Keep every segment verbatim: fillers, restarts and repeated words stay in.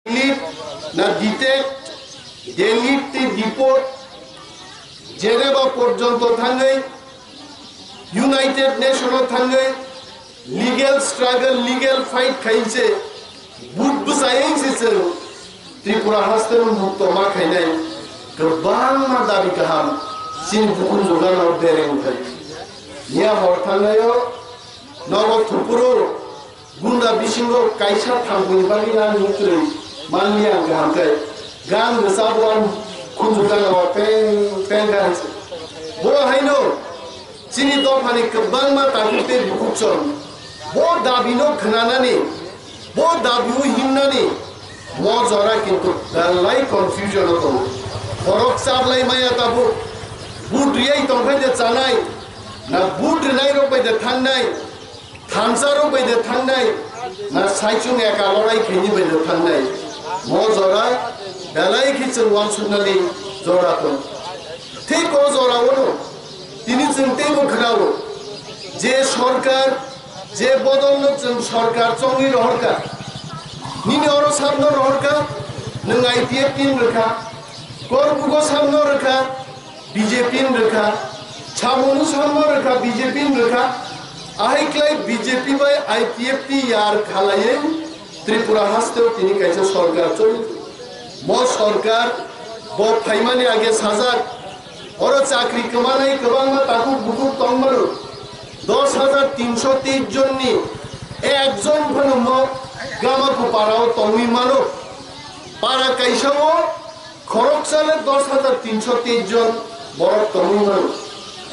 Delete na detect, delete tei deport, Geneva porjonto thangwi, United Nation o thangwi, legal struggle, legal fight khainse, but bwchayengse chwng Tripura haste mukto ma khainai kwbangma dabi kaham chini bukhuk jogano bereng khai. Miya hor thangnaio nogo thupuru gunda bisingo kaisa thangkuni bagwi na nutrwi manliya ang kaham khe. Gan rwchabo ang khunju gana o peng peng kha hai se. Boro haino chini dophani kwbangma takhuk tei bukhuk chwng bo dabino khwnanani, bo dabio himnani mo jora kintu belai confusion o tongo. Borok chablai maya tabuk, but riyai tongphai de chanai, na but rwnairok bai de thangnai, thansa rok bai de thangnai, na saichung eka lorai khaini bai de thangnai. Mo jora belai khe chwng wansuknani jora tong. Thik o jora o no tini chwng teibo khwnao je sorkar, je bodol no chwng sorkar chongwi rohorka. Nini oro sabno rohorka, nwng I P F T ni rwkha, Korbugo sabno rwkha, B J P ni rwkha, Chamung samung rwkha, B J P ni rwkha, ahai klai B J P bai I P F T yar khalaiwi Tripura hasteo tini kaisa sorkar choli. Mo sorkar bo phaimani age sajak, oro chakri kwmanai kwbangma takhuk bukhuk tongmano, dos hajar tinsho teis jonni ekjon phano mo Gamaku parao tongwi mano. Para kaisao khoroksa le dos hajar tinsho teis jon borok tongwi mano.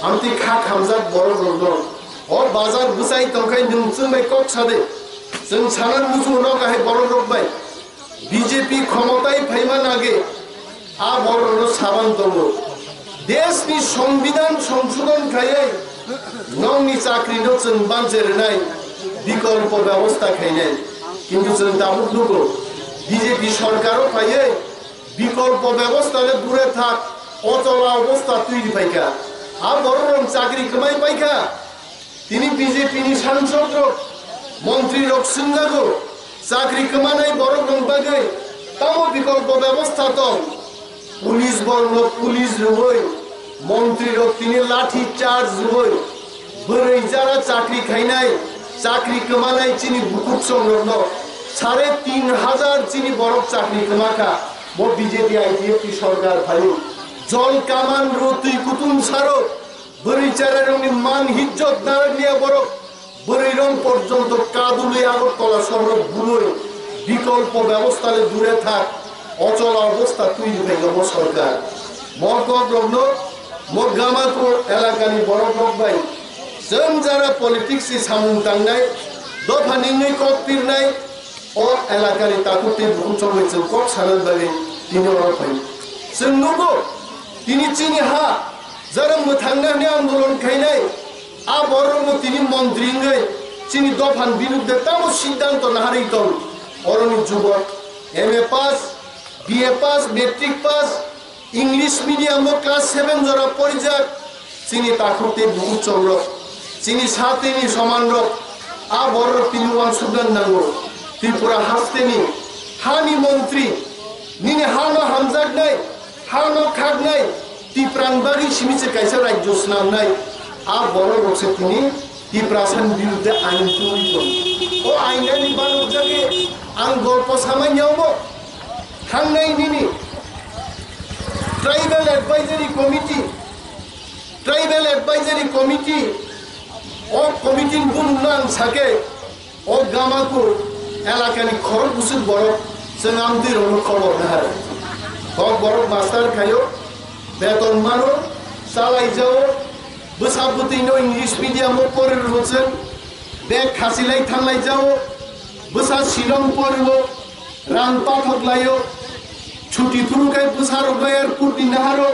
Amtwi kha khamjak borok rok no. O bazar bwsai tongkhai nwng chwng bai kok sade. Chwng sanan muchung rok ahai borok rok bai. B J P khomotai phaima nage a borok no saban tongo. Desh ni Songbidan songsodon khaiwi nokni chakri no chwng banche rwnai bikolpo bebosta khainai. Kintu chwng tabuk nugo B J P sorkaro phaiwi bikolpo bebosta le dure thak, ochola obosta twi rwphaikha. A borok rok chakri kwmai paikha. Tini B J P ni sangsod rok, montri rok swngjago, chakri kwmanai borok rok bagwi tamo bikolpo bebosta tong? Police borok no police rwui, montri rok tini lathi charge rwui, bwrwi jara chakri khainai, chakri kwmanai chini bukhuk song rok no sare tin hajar chini borok chakri kwmakha. Bo B J P I P F T sorkar phaiwi jol kaman rw twi kutung saro. Bwrwi cherairokni man hijjot narwkliya borok, bwrwirok porjonto kadulwi Agartala sohoro bulwi bikolpo bebosta le dure thak, ochola obosta twi rwphaikha bo sorkar. Mo kokrokno mo Gamaku elakani borokrok bai chwng jara politics ni samung tangnai, dopha ningwi kok pirnai, o elakani takhuk tei bukhuk chongwi chwng kok sana bagwi tini oro phai. Chwng nugo, tini chini ha, jara mwthangna hwnwi andolon khainai, a borokno tini montri wngwi chini dophani binukde tamo siddhanto naharwi tong. Oroni jubok M A pass, B A pass, matric pass, English medium o class seven jora porijak, chini takhuk tei bukhuk chongrok, chini satini somanrok, a borok tini uansukna nango. Tripura hasteni hani montri, nini hano hamjaknai, hano khaknai, Tipran bagwi simi se kaisa rajyo swnamnai, a borok rok se tini Tiprasani birudde ain tungwi tongo. O ainani banukjagwi ang golpo samanya omo thangnai nini Tribal Advisory Committee, Tribal Advisory Committee, o committee ni bunukno ang sake, o Gamaku elakani khorok bwswk borok chwng amtwi rokno khobor nahar. Kok borok master khaio, beton mano, chalai jao, bwsa bwtwino English medium o pori rwo chwng, bag khasilai thanglai jao, bwsa Shillong porio, rang pathok laio, chuti phuru khai bwsa rok bai airport ni naharo,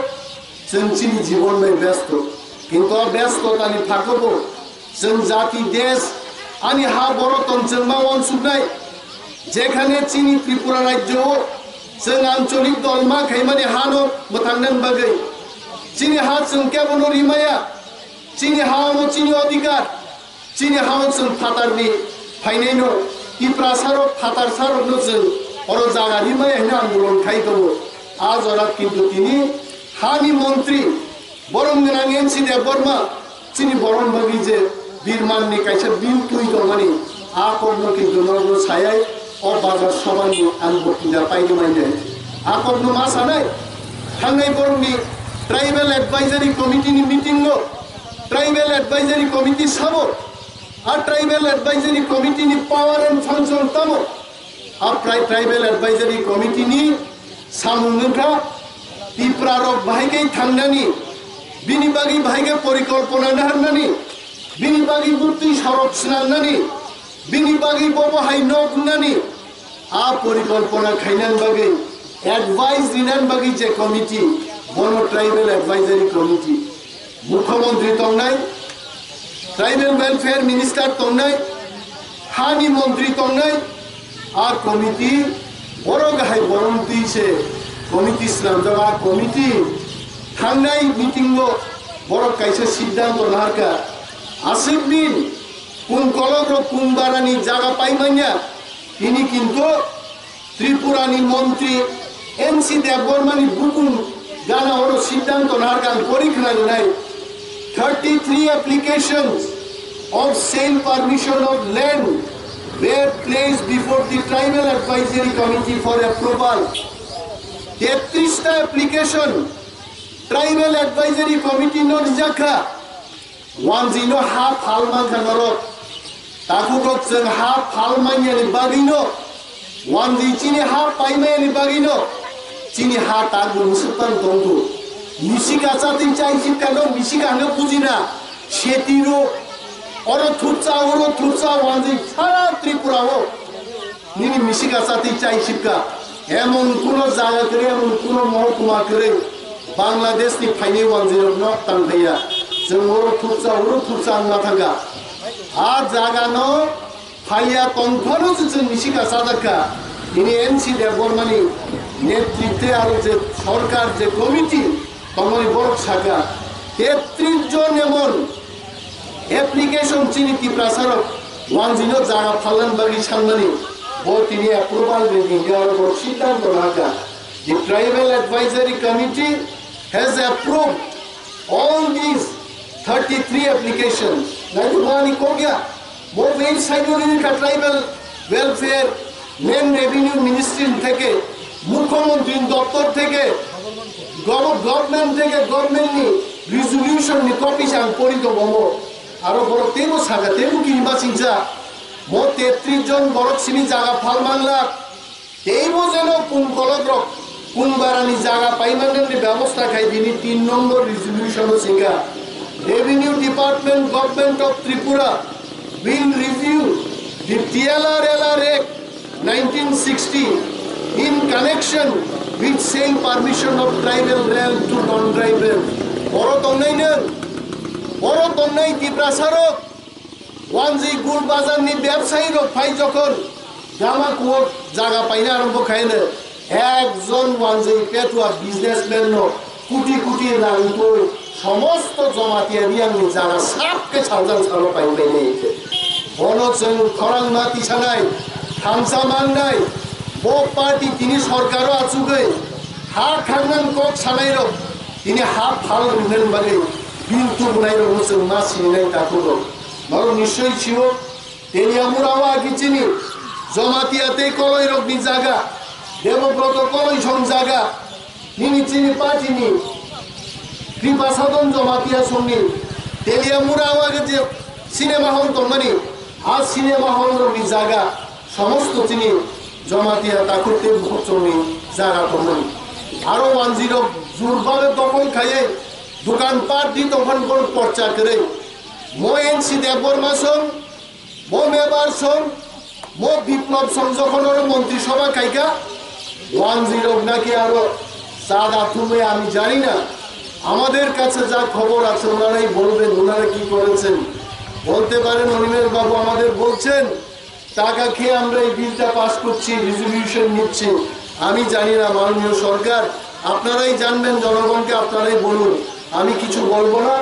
chwng chini jibon bai besto. Kintu o bestotani phakobo chwng jati desh ani ha borok tongchwngma uansuknai. Jekhane chini Tripura rajyo o chwng ancholik dol ma khaimani hano mwthangnani bagwi, chini ha chwng kebono rimaya, chini ha ono chini odhikar, chini ha o chwng phatarni phainaino, Tiprasarok, phatarsarokno chwng Oro jaga rimaya hino andolon khai tongo. A jora kintu tini hani montri borom gwnang N C Debbarma chini borom bagwi je birmanni kaisa bill twi tongmani, a kokno kintu norokno sayai o bazar sobani ang boktwita paigwi manya. A kokno ma sanai, thangnai borokni Tribal Advisory Committee ni meeting o Tribal Advisory Committee sabo, a Tribal Advisory Committee ni power and function tamo? A pri-, Tribal Advisory Committee ni samung wngkha Tipra rok bahai khe thangnani, bini bagwi bahai khe porikolpona naharnani, bini bagwi buktwi sorok swnamnani, bini bagwi bobo hai nok wngnani, a porikolpona khainani bagwi, advice rinani bagwi je committee, bono Tribal Advisory Committee. Mukhyamantri tongnai, Tribal Welfare Minister tongnai, hani montri tongnai, a committee, borok hai borom twi se committee swnamjak, a committee thangnai meeting o borok kaisa siddhanto naharkha, aswk din kung kolok rok kung barani jaga paimanya, tini kintu Tripura ni montri N C Debbarma ni bukung gana oro siddhanto naharkha ang pori khna rinai. Thirty-three applications of sale permission of land were placed before the Tribal Advisory Committee for approval. Tetris ta application Tribal Advisory Committee no rijak kha. Wanjwi no ha phal mankha norok. Takhuk rok chwng ha phal manyani bagwi no, wanjwi chini ha paimayani bagwi no, chini ha takbo mwswk tang tongkhu. Misika chatwi chai sipkha no misika hwnwi bujina. Seti ro, oro thupsa, oro thupsa, wanjwi sara Tripura o. Nini misika chatwi chai sipka. Emon kuno jaga kwrwi, emon kuno mohokuma kwrwi. Bangladesh ni phainai wanjwirok nok tang phaiya. Chwng oro thupsa, oro thupsa wngna thangkha. A jaga no phaiya tongphano se chwng misika chajakha. Nini N C Debbarma ni netritwe aro je sorkar je committee tongmani borok saka. Tetris jon emon application chini Tiprasa rok wanjwi no jaga phalna bagwi sanmani, bo tini approval rini hwnwi aro bo siddhanto nahakha. The Tribal Advisory Committee has approved all these thirty-three applications. Naitu mani kokya, bo website o rini ka Tribal Welfare, Land Revenue Ministry theke, Mukhyamantri doptor theke, gov-, government theke, government ni resolution ni copy se ang pori tongo mo. Aro borok teibo saka, teibo kiriba singsa. Mo tetris jon borok simi jaga phalmang lak. Teibo jeno kung kolok rok, kung barani jaga paimani bebosta khai bini tin nombor resolution o singka. Revenue Department, Government of Tripura will review the T L R L R Act nineteen sixty in connection with sale permission of tribal land to non-tribal. Boro tongnai nang, boro tongnai Tiprasa rok, wanjwi gul bazar ni bebsayi rok phai jokhon gama kuo jaga paina arombo khaino, ekjon wanjwi petua businessman no kuti kuti rang twi somosto Jamatia Reang ni jaga sab khe saljang salo pai pai nai khe. Bono chwng khorang ma tisanai, thansa mangnai, bo party tini sorkaro achugwi ha khangnan kok sanai rok tini ha phal rwnan bagwi bill tubunai rokno chwng ma sininai takhuk rok. Norok nischoi sio, Teliamura o agi chini Jamatia tei Koloi rokni jaga, Debobroto Koloi song jaga, nini chini party ni Kripa Sadon Jamatia songni Teliamura o agi je cinema hall tongmani, a cinema hall rokni jaga somosto chini Jamatia takhuk tei bukhuk chongni jaga tongmani. Aro wanjwi rok jur babe dokhol khaiwi dukan pat di tongphani borok porcha kwrwi. Mo N C Debbarma song, mo Mebar song, mo Biplab song jokhon oro Montri Sobha khaikha, wanjwi rok naki aro chada thumwi ami jani na. আমাদের কাছে যা খবর আছে, ওনারাই বলবেন, ওনারা কি করেছেন। বলতে পারেন, অনিমেষ বাবু আমাদের বলছেন, টাকা খেয়ে আমরা এই বিলটা পাস করছি, রেজলিউশন নিচ্ছি। আমি জানি না, মাননীয় সরকার, আপনারাই জানবেন, জনগণকে আপনারাই বলুন। আমি কিছু বলবো না,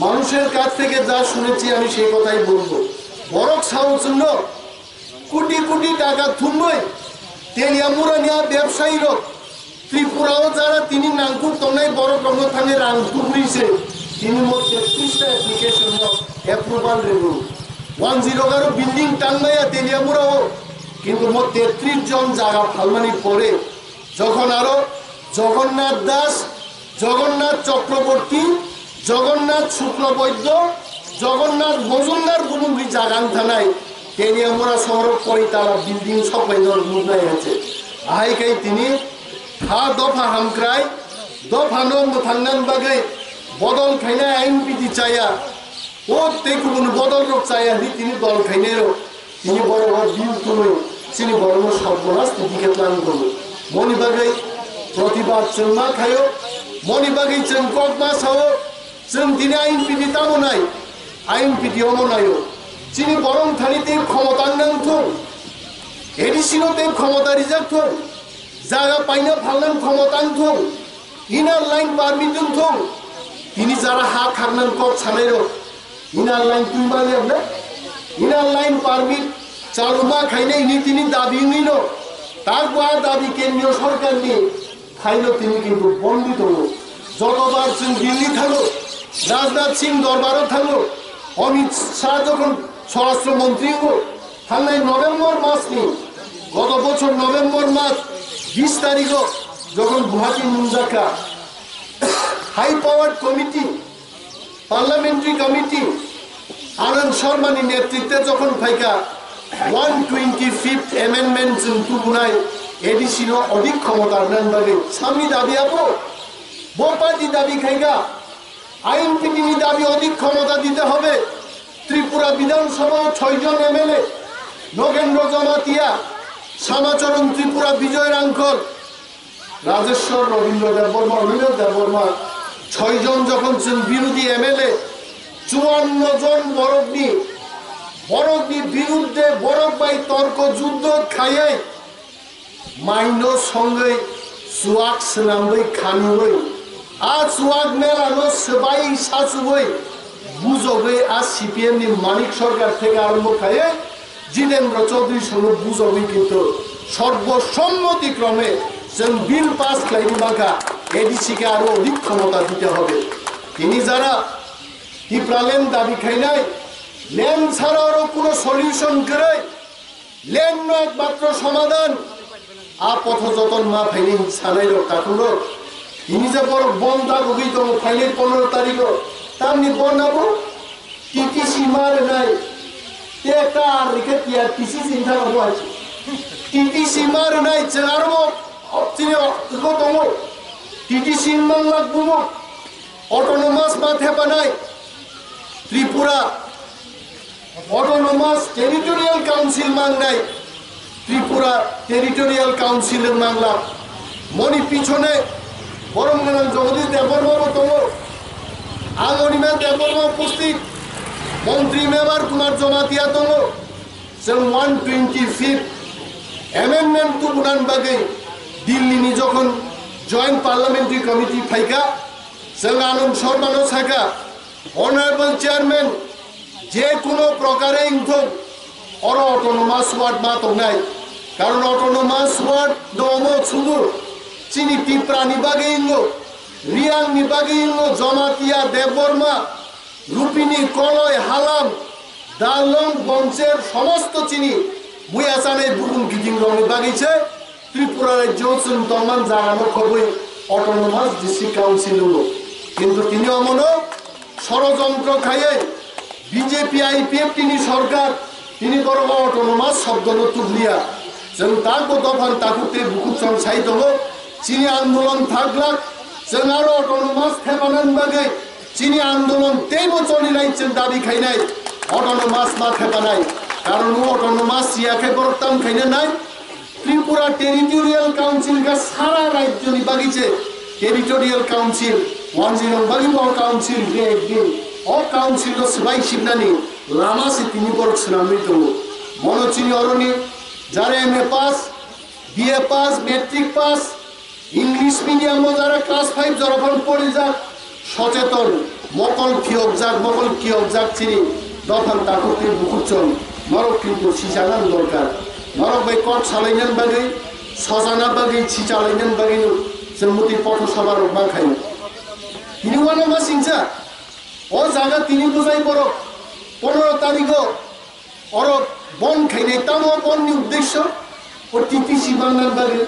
মানুষের কাছ থেকে যা শুনেছি আমি সেই কথাই বলবো। বরক সাউথ কোটি কোটি টাকা থুম্বই Teliamura ni a bebsai rok Tripura o jara tini nangkuk tongnai borok rokno thangwi rang tubui se tini mo tetrista application no approval rego. Wanjwi rok aro building tangmaya Teliamura o, kintu mo tetris jon jaga phalmani pore jokhon aro Jagannath Das, Jagannath Chakraborty, Jagannath Shukla Boiddo, Jagannath Mojumdar gumungri jaga wng thanai Teliamura sohoro koitala building soklaino nuknai hai se. Ahai khe tini ha dopha hamkrai, dophano mwthangna bagwi bodol khainai I N P T chaya. O tei kubun bodol rok chaya hinwi tini dol khainai rok. Tini borok o bill tului, chini borok no sop bolas tini khe tlang tongo. Moni bagwi protibad chwng ma khaio, moni bagwi chwng kok ma sao, chwng tini I N P T tamo nai, I N P T omo naio. Chini borok thani tei khomota nang thung, A D C no tei khomota rijak thung, jaga paina phalnang khomota wng thung, inner line permit wng thung, tini jara ha khaknang kok sanai rok. Inner line twi mani apne? Inner line permit chalu ma khainai hini tini dabi wngwi no. Tak bo a dabi kendriyo sorkar ni phaino tini kintu bondi tongo. Jotobar chwng Delhi thango, Rajnath Singh dorbaro thango, Amit Shah jokhon Swarashtra Mantri wngo, thangnai November mas ni, goto bochor November mas bis tarikh o jokhon Guwahati nungjak kha, High Powered Committee, Parliamentary Committee Anand Sharma ni netritwe jokhon phaikha, one twenty fifth amendment chwng tubunai A D C no odik khomota rwnani bagwi samni dabi abo. Bo party dabi khaikha, I N P T ni dabi odik khomota dite hobe. Tripura Bidhan Sabha o choi jon M L A, Nogendra Jamatia, Samacharan Tripura, Bijoy Rangkhol, Rajeshwar, Rabindra Debbarma, Anil Debbarma, choi jon jokhon chwng birodhi M L A, chuanno jon borokni, borokni birudde borok bai torko juddo khaiwi, maino songwi, chuak swnamwi, khaniwi, a chuak melano swbai sachuwi, bujogwi a C P M ni Manik Sarkar theke arombo khaiwi, Jitendra Chaudhary songno bujogwi kintu sorbo sommoti krome chwng bill pass khlaini mankha, A D C ke aro odik khomota dite hobe. Tini jara Tipraland dabi khainai, land sara oro kuno solution kwrwi, land no ekmatro somadhan, a potho joton ma phaini sanai rok takhuk rok. Tini je borok bon dagogwi tongo phainai pondro tarikh o, tamni bon abo T T C ma rwnai, te ekta ar rikhe T R T C sing thang abo hai. T T C ma rwnai chwng aro bo chini o tongo. T T C manglak bumo autonomous ma thepanai Tripura, Autonomous Territorial Council mangnai Tripura Territorial Council wng manglak. Moni pichone borom gwnang Jagadish Debbarma bo tongo. Ang Animesh Debbarma upasthit, Montri Mevar Kumar Jamatia tongo. Chwng one twenty fifth amendment tubunan bagwi Delhi ni jokhon Joint Parliamentary Committee phaikha, chwng Anand Sharma no sakha, Honorable Chairman, je kuno prokare wngthok, oro autonomous ward ma tongnai. Karon autonomous ward domo sudu chini Tipra ni bagwi wngo, Riang ni bagwi wngo, Jamatia, Debbarma, Rupini, Koloi, Halam, Darlong, Boncher, somosto chini buya chanai bukung kiting rokni bagwi se Tripura rajyo chwng tongman jaga no khobwi Autonomous District Council wngo. Kintu tini omono sorojontro khaiwi B J P I P F T ni sorkar tini borok o autonomous shobdo no tubliya. Chwng takbo dophan takhuk tei bukhuk chwng sai tongo. Chini andolon thaglak, chwng aro autonomous thepanani bagwi chini andolon teibo choli lai chwng dabi khainai autonomous ma thepanai. Karon o autonomous ya khe borok tam khaina nai. Tripura Territorial Council khe sara rajyoni bagwi se Territorial Council, wanjwirok bagwi bo council khe ekdin o council no swbai sibnani lama se tini borok swnamwi tongo. Bono chini oroni jara M A pass, B A pass, matric pass, English medium o jara class five jora phano porijak, socheton, mokol phiyokjak, mokol kiyokjak chini dophang takhuk tei bukhuk chwng norok kintu sijaknani dorkar. Norok bai kok salainani bagwi sojana bagwi, sichalaina bagwi no chwng muti potho soba rok mankhaio. Tini uanama singcha, o jaga tini bujai borok pondro tarigo oro bon khainai, tamo bonni uddesyo o T T C manna bagwi.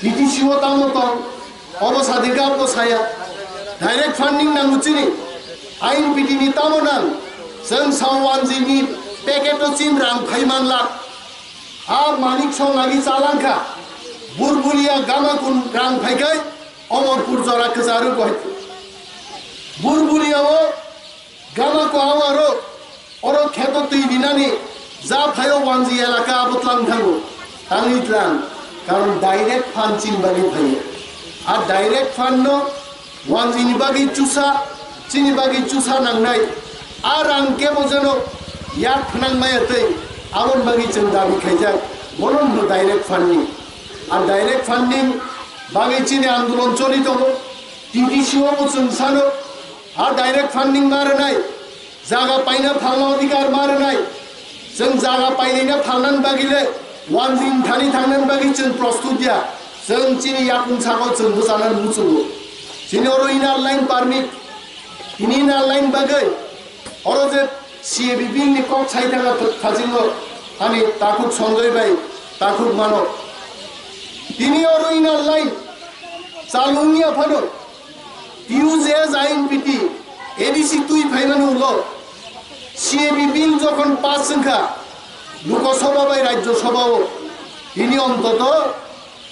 T T C o tamo tong, obo sadi gap o saya. Direct funding nango chini, I N P T ni tamo nang, chwng sao wanjwi ni packet o chin rang phai manlak. A Manik Song agi chalangkha, Burbulia Gamakun rang phaikai, Omorpur jora kwcharwi bohai. Burbulia o Gamako awaro, oro kheto twi rinani ja phaio wanji elaka abo tlang thango. Tangwi tlang, karon direct fund chini bagwi phaio. A direct fund no wanjini bagwi chusa, chini bagwi chusa nangnai. A rang kebo jeno yak phnang maya tei aboni bagwi chwng dabi khaijak, bono hwno direct fund ni. A direct fund ni bagwi chini andolon choli tongo. T T C o bo chwng sano, a direct funding ma rwnai, jaga paina phalna odhikar ma rwnai. Chwng jaga painaina phalnani bagwi le wanjing thani thangnani bagwi chwng prostut ya. Chwng chini yakung sago chwng bwchanani muchungo. Chini oro inner line permit, tini inner line bagwi oro je C A B bill ni kok sai thangna ph-, phasingo ani takhuk Sanjoy bai takhuk mano. Tini oro inner line chalung ya phano T U J S I N P T, A D C twi phaimani ulo, C A B bill jokhon pass wngkha, Lok Sabha bai Rajya Sabha o, tini ontoto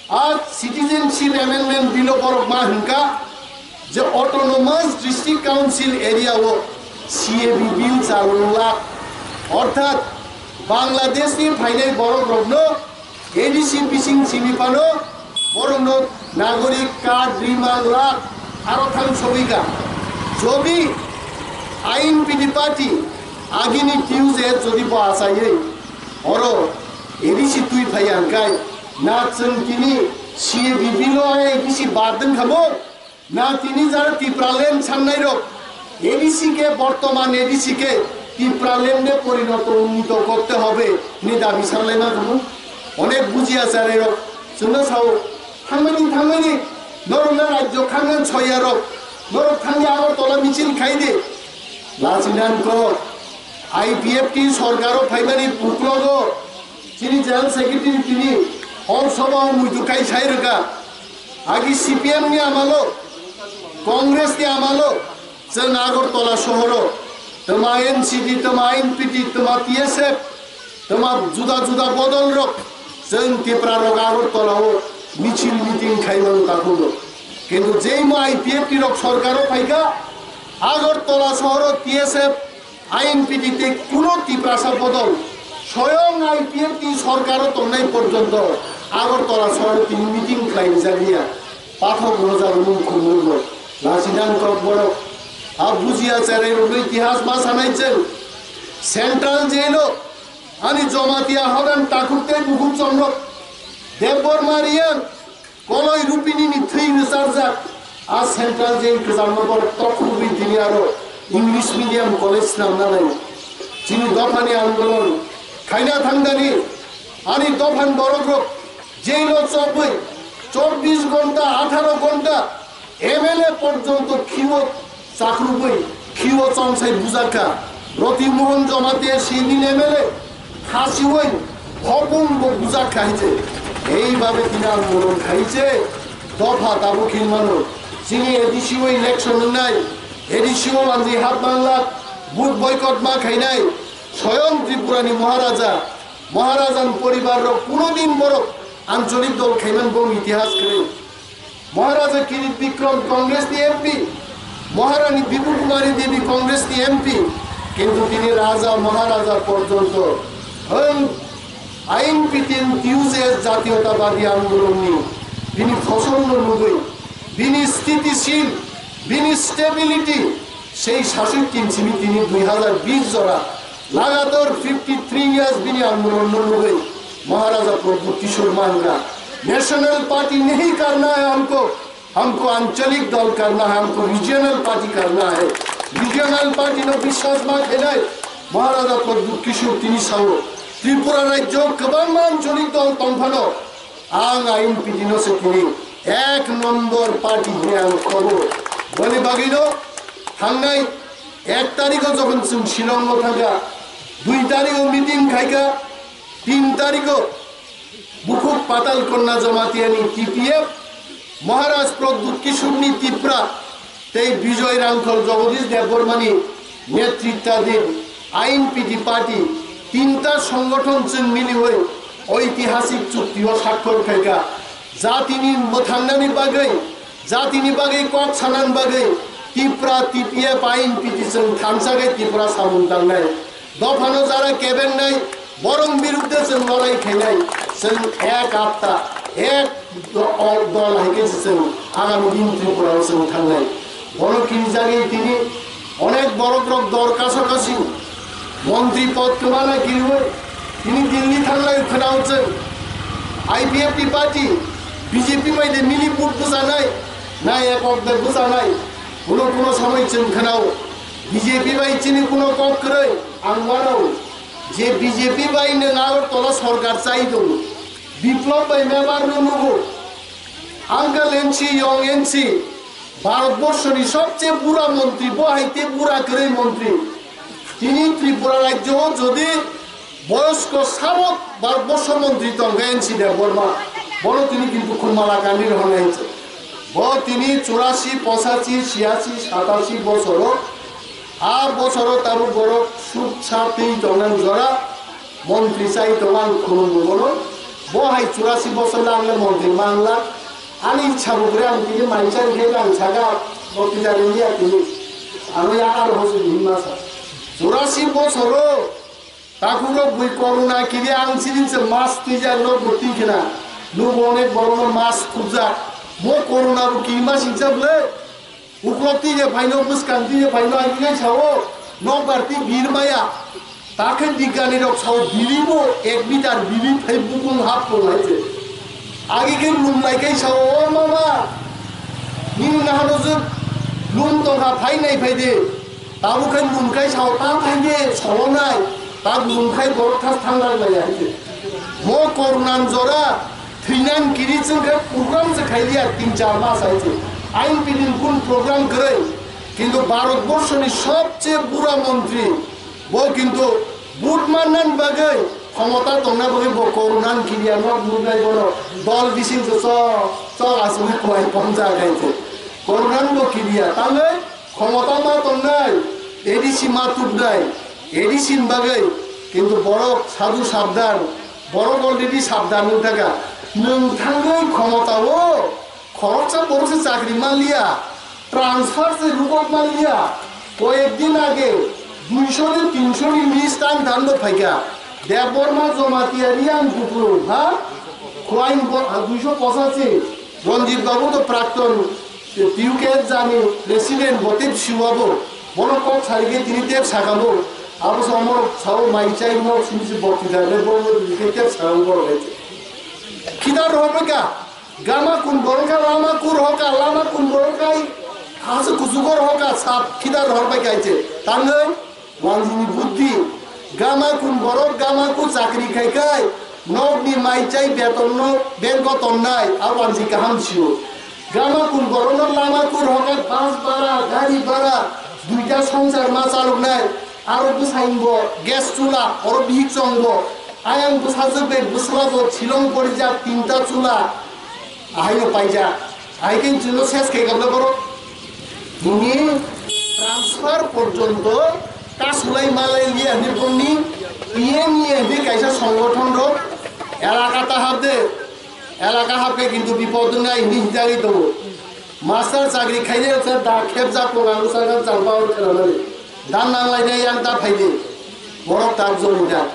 a Citizenship Amendment Bill o borok ma hwnkha je Autonomous District Council area o C A B bill chalung lak, orthat Bangladesh ni phainai borok rokno A D C bising simi phano borokno nagorik card rimang lak aro thang sogwi kha. Jodi I N P T party agini T U J S jodi bo achaiwi oro A D C twi phaiya hwnkhe na chwng tini C A B bill o A D C bad wngkha mo? Na tini jara Tipraland sannairok A D C ke, bortoman A D C ke Tipraland e porinoto unnito korte hobe hwnwi dabi sanlaima tongo. Onek bujiya charairok chwngno sao, thangmani, thangmani, norokno rajyo khangan soyarok, norok thangya Agartala michil khaidi. Lachinan kok, I P F T sorkaro phaimani uklogo chini General Secretary tini hor sobao muitu kai sai rwkha. Agi C P M ni amalo, Congress ni amalo, chwng Agartala sohoro, twma N C P, twma N P P, twma T S F, twma juda juda bodol rok, chwng Tipra rok Agartala o michil meeting khaimano takhukno. Kintu jeimo I P F T rok sorkaro phaikha, Agartala sohoro T S F, I N P T tei kuno Tiprasa bodol soyong I P F T sorkaro tongnai porjonto Agartala sohoro tini meeting khlai rijak liya. Pathok rojak mung khumung rok. Lachinan kok borok. A bujiya cherai rokno itihas ma sanai chwng. Central jail o ani Jamatia hodan takhuk tei bukhuk chomrok Debbarma Riyang Koloi Rupini ni thwi rwcharjak a Central Jail kwchangma borok tokhugwi tini aro English Medium College swnamna nai. Chini dophani andolon khaina thangdani ani dophani borokrok jailo chobwi chobbish ghonta, atharo ghonta M L A porjonto khiwo chakrubwi khiwo chomsai bujakha. Roti Mohan Jamatia sini M L A khasiwi hopung bo bujakha hiche. Eibabe tini ang bolong khaiche. Dopha tabuk hinmano. Chini A D C o election wngnai. A D C o manjwi hap manglak. Vote boycott ma khainai. Soyong Tripura ni Maharaja. Maharaja ni poribar rok kuno din borok ancholik dol khaiman bo itihas kwrwi. Maharaja Kirit Bikram Congress ni M P, Maharani Bipul Kumari Devi Congress ni M P, kintu tini Raja Maharaja porjonto hwn I N P T N T U J S Jatiyotadadi Andolon ni bini phosol no nugwi, bini sthitisil, bini stability, sei sasoi kinsimi tini dui hazar bish jora lagatar fifty three years bini andolon no nugwi Maharaja Pradyut Kishore Maharaj National Party nahi karna hai humko, humko anchalik dal karna hai, humko regional party karna hai. Regional party no biswas ma khainai Maharaja Pradyut Kishore tini sao Tripura rajyo kwbangma anchalik dal tongphano Ang I N P T no se tini ek nombor party hwnwi ang kobo. Boni bagwino thangnai ek tarikho jokhon chwng Shillongo thangkha, dui tarikho meeting khaikha, tin tarikho Bukhuk Patal Kanya Jamatiani T P F, Maharaj Pradyut Kishorni Tipra, tei Bijoy Rangkhol Jagadish Debbarmani netritadin I N P T party tinta songothon chwng miliwi oitihasik chuktio sakhor khaikha. Jatini mwthangnani bagwi, jatini bagwi kok sanani bagwi Tipra T P F I N P T chwng thansa khe Tipra samung tangnai. Dophano jara kebeng nai, borong birudde chwng lorai khainai, chwng ek atta, ek do-, o-, dol hai khe chwng agami din Tripura o chwng thangnai. Bono kirijagwi tini onek borok rok dor kaso kasi montri pod kwmana kiriwi tini Delhi thanglai khwnao chwng I P F T party B J P bai de mili vote bwchanai, na ekok de bwchanai, kuno kuno samoi chwng khwnao. B J P bai chini kuno kok kwrwi ang uanao je B J P bai nwng Agartala sorkar chai tongo. Biplop bai mebar no nugo. Uncle N C, Young N C, Bharatborsho ni sobche bura montri, bo hai te bura kwrwi montri. Tini Tripura rajyo o jodi boyosko sabok Bharatborsho montri tongkha N C Debbarma, bono tini kintu Khumala Kandi rw hwnwi se. Bo tini churasi, posachi, siyasi, satasi bosoro, a bosoro tabuk borok suk sa twi tongnang jora montri chai tongo ang khulumgo bono. Bo hai churasi bosor le ang le montri mangla. Ani sabuk re ang tini mai chari khe ang saka bo twi jani ya tini. Ano ya aro hosu himma sa. Churasi bosoro Takhuk rok bui corona kiri ang sini se mas twijak no bwtwi khna. Nugo onek borok no mas khukjak. Bo corona bo kiri ma singsa bwle. Uklok twi je phaino bwskang twi je phaino ang khe sao. Nokbar twi bir maya. Takhe bigyani rok sao biri bo ek meter biri thai bukung hap tong hai se. Agi khe lum lai khe sao, "O mama, nini nahano je lum tongkha, phai nai phai de." Tabuk khe lum khai sao, ta phai de solo nai, ta lum khai borok thas thang nang lai hai se. Mo korunan jora thwinan kiri chwng khe program se khai liya tin char mas hai se. Ain pidin kun program kwrwi, kintu Bharat Borshoni sobche bura montri, bo kintu Vote mannan bagwi, khomota tongna bagwi bo korunan kiriya nok nuknai bono dol bising se chok chok asugwi kuai pomjak hai se. Korunan bo kiriya, tangwi khomota ma tongnai, A D C ma tubnai, A D C ni bagwi kintu borok sadhu sabdan, borok already sabdan wng thaka. Nwng thangwi khomota o Khoroksa borok se chakri manliya, transfer se rukok manliya. Koyek din age duisho ni tinsho ni list ang dando phaikha. Debbarma Jamatia Riyang Bupru, ha? Khwaing bo-, ha, duisho posachi. Ranjit Babu to prakton T U K F jani president bo tep siwabo. Bono kok sarige tini tep sakamo. Abo samo sao mai chai mo sumsi bokti jane bo tep sakamo borok hai. Khidar rohor phaikha. Gama kun borok kha lama kur hoka, lama kun borok khai hasu kusugo rohoka sap khidar rohor bai kaiche. Tangwi wanjini buddhi. Gama kun borok gama ku chakri khai khai nokni mai chai beton no bengko tonnai a wanji kaham sio. Gama kun borok no lama kur hoka bus bara, gari bara, duita songsar ma chaloknai. Aro bwsai bo gas chula, oro bihik chong bo. Ayang bwsajwk bai bwsla bo silong porijak tinta chula. Ahaino paijak. Ahai khe chwngno ses khai gabla borok. Nini transfer porjonto kasulai malai liya hwnwi bongni P M E hwnwi kaisa songothon rok elaka ta habde. Elaka habkhe kintu bipod wngnai hwnwi hinjagwi tongo. Master chakri khainai rok se da khepjak tongo ang sakha changpa o khenanani. Da nanglainai yang ta phaidi. Borok tak joni da.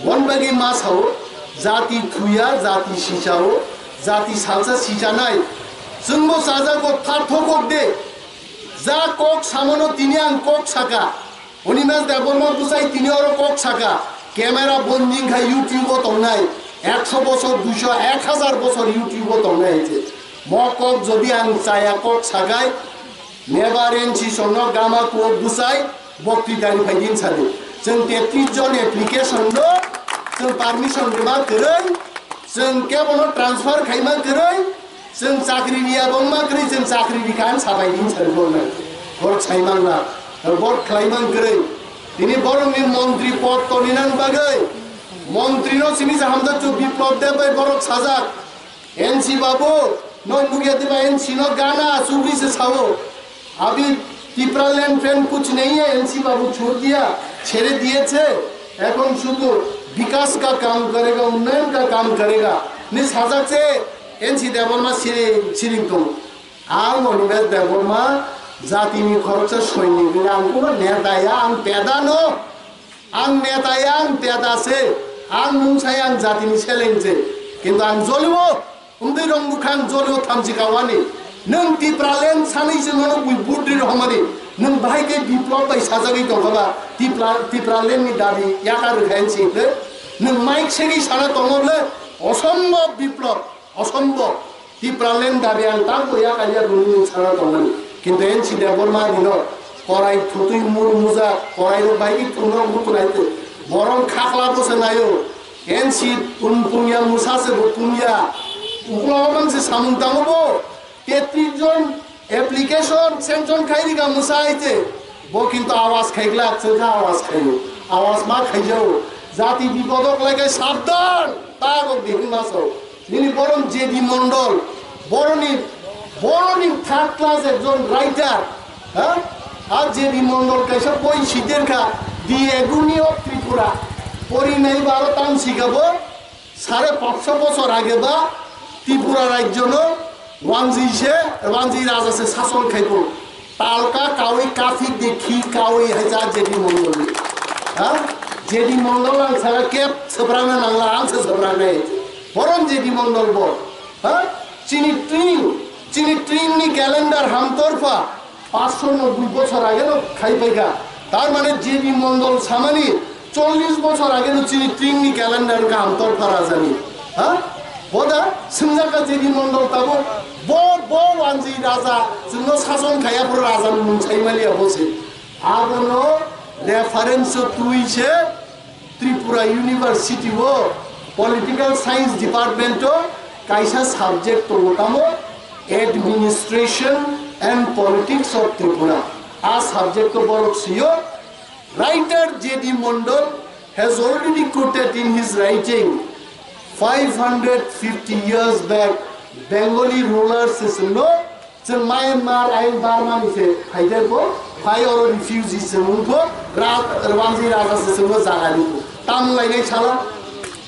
Bon bagwi ma sao, jati thuya, jati sichao, jati salsa sichanai. Chwngbo chajago tha thokok de. Ja kok samano tini ang kok saka. Animesh Debbarma bwsai tini oro kok saka, camera bonding khai YouTube o tongnai, ekso bosor, duisho, ek hazar bosor YouTube o tongnai hai se. Mo kok jodi ang chaya kok sakai, never end session no gama kok bwsai, bokti dari phai din sadi. Chwng tetris jon application no, chwng permission rwma kwrwng, Chwng kebono transfer khaima kwrwi, chwng chakri riya bongma kwrwi, chwng chakri rikha ang sabai din sari bornai. Bor saimang na, bor khlaimang kwrwi. Tini borokni montri pod toninan bagwi, montri no simi sa hamjak chu Biplop Deb bai borok sajak. N C babu, no bugia diba N C no gana chugri se sao. अभी टिपरालैंड फ्रेंड कुछ नहीं है, एनसी बाबू छोड़ दिया, छेड़े दिए थे, এখন শুধু বিকাশ কা কাম করেগা, উন্নয়ন কা কাম করেগা. Ni sajak se N C Debbarma siring siring tong. Ang Animesh Debbarma jatini khoroksa soinik, ang kuno neta ya, ang peda no. Ang neta ya, ang peda se, ang mungsa ya, ang jatini seleng se. Kintu ang jolio, wngwi rong bwkhang jolio thamchi kawani. Nwng Tipraland sanwi se nono bui budri rohormani. Nwng bahai khe Biplop bai sajagwi tongkha ba, Tipra-, Tipraland ni dabi yakar rwkha N C hwnkhe. Nwng mic segwi sana tongo le, osombhob Biplop. Osombhob. Tipraland dabi ang tangbo ya kanya runi sana tongmani. Kintu N C Debbarma ni no korai thutui mur muja, korai rok bai ki thumrok mutunai te. Borong khakla bo se nayo. N C um punya musa se bo punya. Ukla o man se samung tango bo. Tetris jon application sanction khai riga musa aite. Bo kintu awas khaiglak, chwngkha awas khaio. Awas ma khaijao. Jati bipodok lai kai sabdan. Tagok bihing maso. Nini borom J D Mondol, boroni, boroni third class ekjon writer, ha? Ar J D Mondol kaisa boi siderkha, The Agony of Tripura. Pori nai baro tam sigabo, sare patsho bochor age ba Tripura rajyo no wanjwi se, wanjwi raja se sason khaibo. Talka kawi kaphik de khi kawi hai cha J D Mondol ni. Ha? J D Mondol ang sara kep sebrangna nangla, ang se sebrang nai. Borom J D Mondol bo. Ha? Chini tring, chini tring ni calendar hamtorpha. Pansho nobboi bochor age no khai paikha. Tar mane J D Mondol samani chollish bochor age no chini tring ni calendar ka hamtorpha rajani. Ha? Boda swngjak ka J D Mondol tabo bo, bo wanjwi raja chwngno sason khaya phuru raja ni mung sai maliya bo se. Abono reference twi se Tripura University o Political Science Department o kaisa subject tongo tamo Administration and Politics of Tripura. A subject o borok sio Writer J D Mondol has already quoted in his writing five hundred fifty years back Bengali rulers no chwng Myanmar ayang Burma ni se phaidai bo phai oro refugee se wng bo ra-, Rwangi raja se chwng bo jaga ni bo tam lai nai sala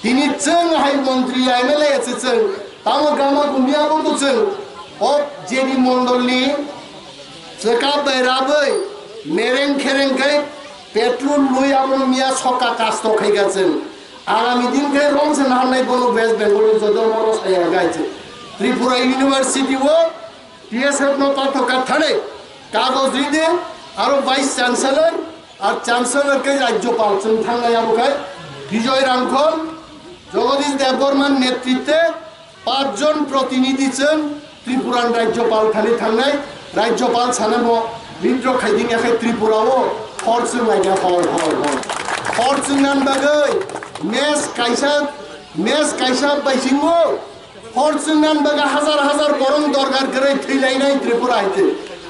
tini chwng hai montri M L A se chwng tamo gama gumya bo to chwng o J D Mondol ni Chwkap bai rabwi mereng khereng khai petrol lui abono miya sokka kasto khaika chwng. Agami din khai rong se naharnai bono West Bengal ni joto moro saya gai chwng. Tripura University o T S F no pathoka thani kagoj ride aro Vice Chancellor ar Chancellor khai Rajyopal chwng thangnai abo khai Bijoy Rangkhol, Jagadish Debbarma netritwe Pachjon protinidhi chwng Tripuran Rajyopal thani thangnai, Rajyopal sanamo withdraw khaiding yakhe Tripura o hor chwng laikha hor, hor, hor. Hor chwng nan bagwi mes kaisa, mes kaisa baisingo hor chwng nan bagwi hazar hazar borong dorgar kwrwi thwilainai Tripura haikhe.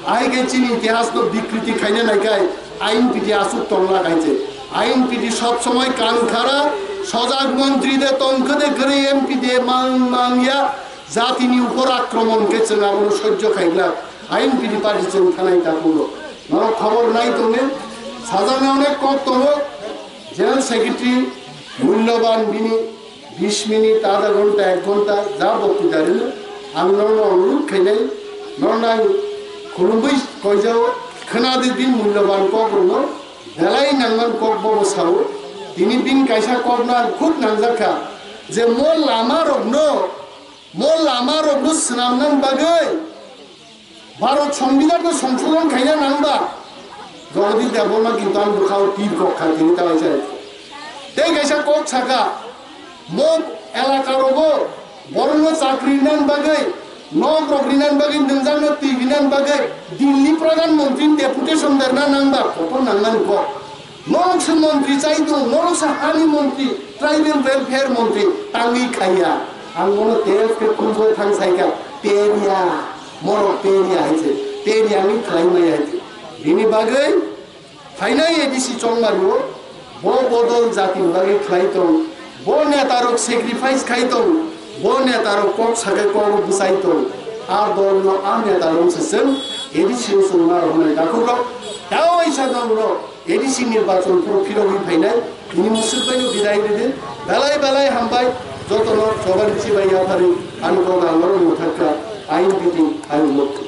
Ahai khe chini itihas no bikriti khaina naikai, I N P T aswk tongla kaise. I N P T sob somoi kan khara, sojak montri de tongkhe de kwrwi M P de mang mang ya, jatini upor akromon khe chwng abono sojjo khaigla, I N P T party chwng thanai takulo. Norok khobor nai tongo, sajagna onek kok tongo, General Secretary mulloban bini Bish minit, adha ghonta, ek ghonta ja boktita rwno ang norno onurodh khainai, norno ang khulumwi koijao, khwnadi bini mulloban kokrokno, belai nangmani kok bobo sao. Tini bini kaisa kokno ang khub nangjakha je mo lamarokno, mo lamarokno swnamnani bagwi Bharat Songbidanno songsodhon khaina nangba. Jagadish Debbarma kintu ang bwkhao tir kok kha tini ta waisa. Tei kaisa kok saka, mo elaka rogo borokno chakri rinani bagwi, nok rok rinani bagwi, nwngjakno twi rinani bagwi Delhi Pradhan Mantri deputation berna nangba, kotor nangmani kok. Norok se montri chai tongo, norok se hani montri, tribal welfare montri, tangwi khaiya. Ang bono tei khe khunjoi thang saikha, peria, morok peria hai se, peria ni khlai maya hai se. Bini bagwi phainai A D C chongmani o, bo bodol jati ni bagwi khlai tong, bo neta rok sacrifice khai tong, bo neta rok kok sakai kok bwsai tong, a dol no a neta rok se chwng A D C o chwng ma rok nai dakhuk rok, tei waisa dol rok. A D C nirbachon phuru phirogwi phainai, bini mwswk bai no bidai ridi, belai belai hambai, jotono choba ni chibai yapharwi, ani kok ang norok ni thangkha, ain biting, ain mukti.